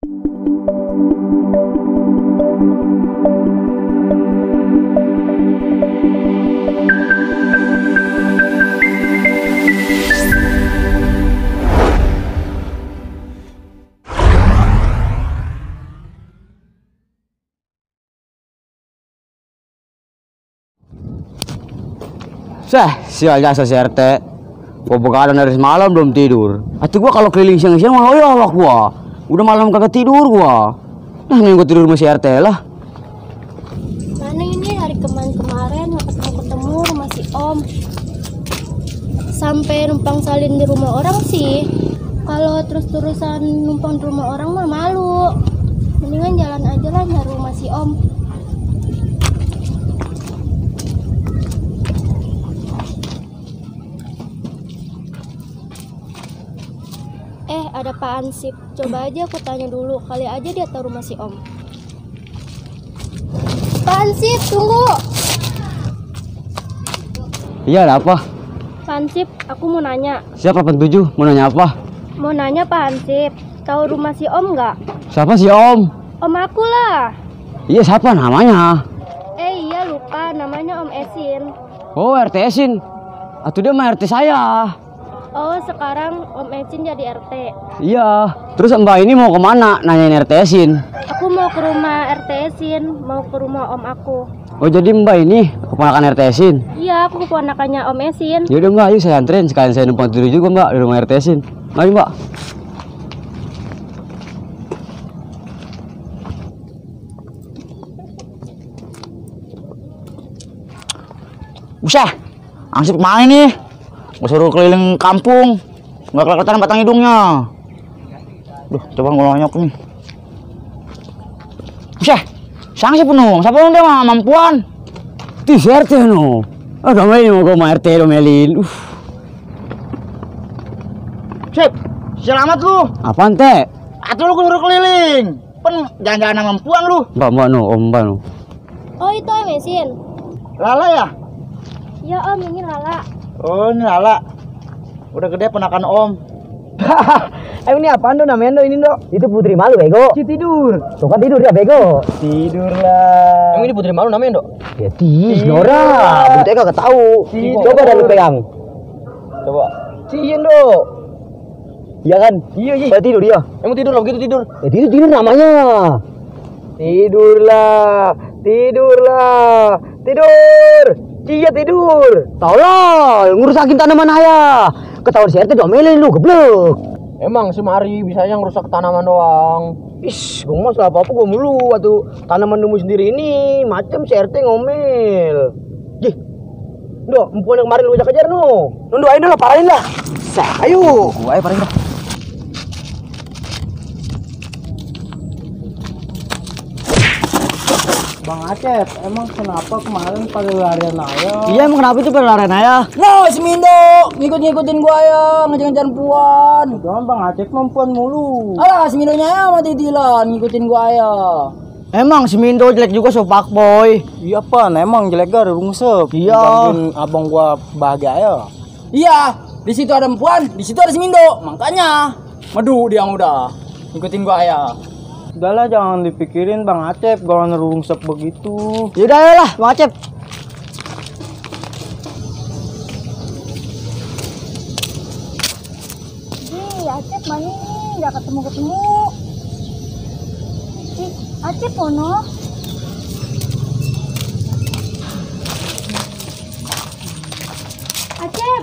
Sial jasa si RT. Gua begadang dari semalam belum tidur. Atuh gua kalau keliling siang-siang mah awak gua. Udah malam kagak tidur gua. Nah, nih gua tidur sama si RT lah. Mana ini hari kemarin nggak ketemu rumah si Om. Sampai numpang salin di rumah orang sih. Kalau terus-terusan numpang di rumah orang mah malu. Mendingan jalan aja lah nyari rumah si Om. Ada Pak Ansip. Coba aja aku tanya dulu, kali aja dia tahu rumah si Om. Pak Ansip, tunggu. Iya, ada apa? Pak Ansip, aku mau nanya. Siapa 87? Mau nanya apa? Mau nanya Pak Ansip, tahu rumah si Om nggak? Siapa si Om? Om aku lah. Iya, siapa namanya? Iya lupa, namanya Om Esin. Oh, RT Esin. Atuh dia mah RT saya. Oh, sekarang Om Esin jadi RT. Iya. Terus Mbak ini mau kemana? Nanyain RT Esin. Aku mau ke rumah RT Esin, mau ke rumah Om aku. Oh, jadi Mbak ini keponakan RT Esin? Iya, aku keponakannya Om Esin. Yaudah Mbak, ayo saya anterin. Sekalian saya numpang tidur juga Mbak di rumah RT Esin. Mari Mbak. Buset, Ansip kemana nih? Gue suruh keliling kampung, nggak kelihatan batang hidungnya. Duh, coba ngolonyok nih. Buset, sang sih penuh, siapa dia mah mampuan? Di RT no. Ah, domelin mau ke RT domelin. Sip, selamat lu. Apaan teh? Atuh lu suruh keliling. Pen jangan-jangan mampuan lu. Mbak no, Om Mbak no. Oh, itu Om Esin. Lala ya? Ya Om, ini Lala. Oh, ini Lala. Udah gede ponakan Om. Ini apaan tuh namanya tuh ini dok? Itu Putri Malu bego. Tidur. Tuh kan tidur ya bego. Tidur lah. Emang ini Putri Malu namanya dok? Ya Nora. Buktinya kagak tahu. Coba dah lu pegang. Coba. Ciin dok. Iya kan? Iya. Saya tidur ya. Emang tidur loh begitu tidur? Ya tidur namanya. Tidurlah. Tidur. Cia tidur. Tolol, ngurusakin tanaman ayah. Ketahuan si RT domelin lu, geblek. Emang semari bisanya ngerusak tanaman doang. Ish, gua mah apa-apa gua mulu waktu tanaman nemu sendiri ini, macam si RT ngomel. Jih. Duh, empun yang kemarin lu ajak kejar no. Doain lah, parahin lah. Ayo. Gua ayo parahin dah. Bang Acep, emang kenapa kemarin pada larian ayah? Iya, emang kenapa itu pada larian ayah? No, si Mindo ngikut-ngikutin gua ya, ngejar-ngejar puan. Jangan Bang Acep mampuan mulu. Alah, si Mindonya ya mati tilan ngikutin gua ya. Emang si Mindo jelek juga so fuckboy. Iya Pan, emang jelek gar rungsep. Iya. Gangguin abang gua bahagia ya. Iya, di situ ada puan, di situ ada si Mindo. Makanya madu dia udah ngikutin gua ya. Udahlah jangan dipikirin Bang Acep, jangan rungsep begitu. Yaudah ayolah, Bang Acep. Acep mana nih? Nggak ketemu. Acep ono. Acep.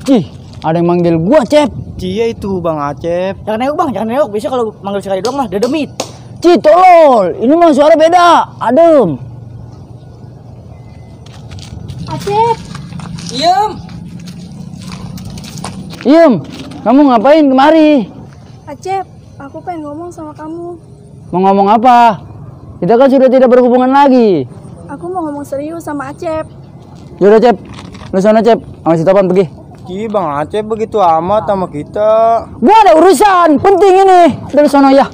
Ih, ada yang manggil gua, Cep. Cia itu Bang Acep. Jangan nengok Bang, jangan nengok. Biasanya kalau manggil sekali doang mah dedemit. Tolol, ini mah suara beda. Adem. Acep. Iem, kamu ngapain kemari? Acep, aku pengen ngomong sama kamu. Mau ngomong apa? Kita kan sudah tidak berhubungan lagi. Aku mau ngomong serius sama Acep. Yaudah, Cep. Lu sana, Cep. Sama si Topan pergi. Ih Bang Acep begitu amat sama kita. Gua ada urusan penting ini. Dari sono ya.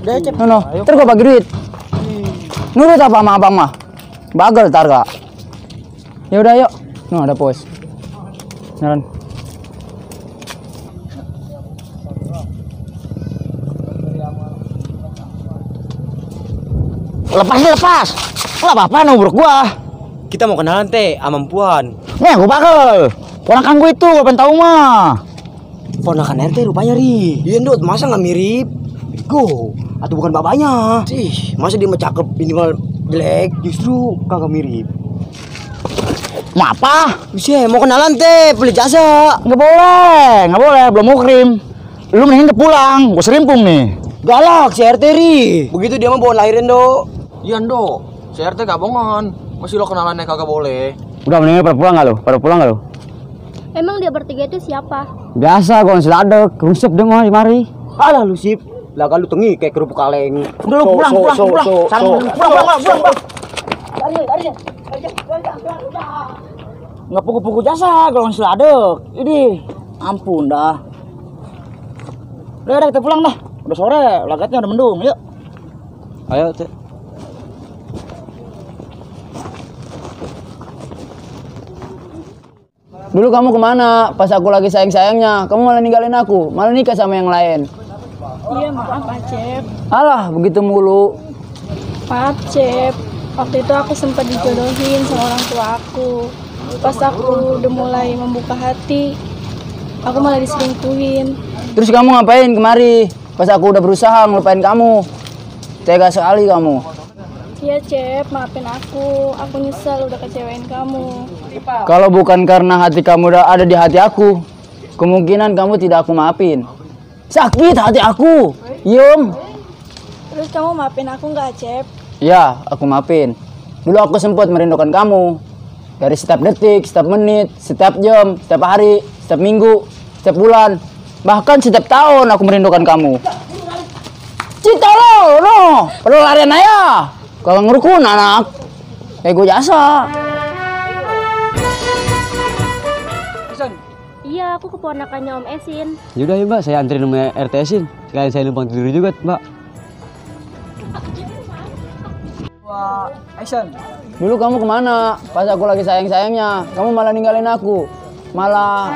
Udah Acep. Sono. Ntar gua bagi duit. Nurut apa sama abang mah? Bagel tar gak? Ya udah yuk. Nah, ada pos. Jalan. Lepas. Lah apa-apa nomor gua. Kita mau kenalan teh sama Puan. Nih gua bakal. Ponakan gua itu, apa tahu mah. Ponakan RT rupanya ri. Iya Ndut, masa nggak mirip? Go, atau bukan bapaknya? Sih, masa dia mah cakep minimal jelek, justru kagak mirip. Mau apa? Bisa, mau kenalan teh, beli jasa. Nggak boleh, belum muhrim. Lu mendingan pulang, gua serimpung nih. Galak si RT ri. Begitu dia mah bawa lahirin do. Iya Ndo, CRT gak bohongan. Masih lo kenalannya kagak boleh. Udah mendingan pada pulang nggak lu? Emang dia bertiga itu siapa? Biasa, gua masih ada, kerungsep deh mah di mari. Alah lu sip. Lah kalau tengi kayak kerupuk kaleng. Udah lu pulang. Nggak puku-puku jasa kalau masih ada. Ini, ampun dah. Udah kita pulang dah. Udah sore, lagatnya udah mendung. Yuk. Ayo teh. Dulu kamu kemana? Pas aku lagi sayang-sayangnya, kamu malah ninggalin aku, malah nikah sama yang lain. Iya maaf Acep. Alah, begitu mulu. Maaf Cep. Waktu itu aku sempat dijodohin sama orang tua aku. Pas aku udah mulai membuka hati, aku malah diselingkuhin. Terus kamu ngapain kemari? Pas aku udah berusaha ngelupain kamu. Tega sekali kamu. Iya Cep, maafin aku. Aku nyesal udah kecewain kamu. Kalau bukan karena hati kamu udah ada di hati aku, kemungkinan kamu tidak aku maafin. Sakit hati aku, Yum. Terus kamu maafin aku nggak Cep? Ya, aku maafin. Dulu aku sempat merindukan kamu. Dari setiap detik, setiap menit, setiap jam, setiap hari, setiap minggu, setiap bulan, bahkan setiap tahun aku merindukan kamu. Cita lo, no, perlu larian aja. Kalau ngerukun anak, ego jasa. Iya, aku keponakannya Om Esin. Yaudah ya mbak, saya anterin sama RT Esin. Sekalian saya numpang tidur juga mbak. Wah, Action. Dulu kamu kemana? Pas aku lagi sayang-sayangnya, kamu malah ninggalin aku. Malah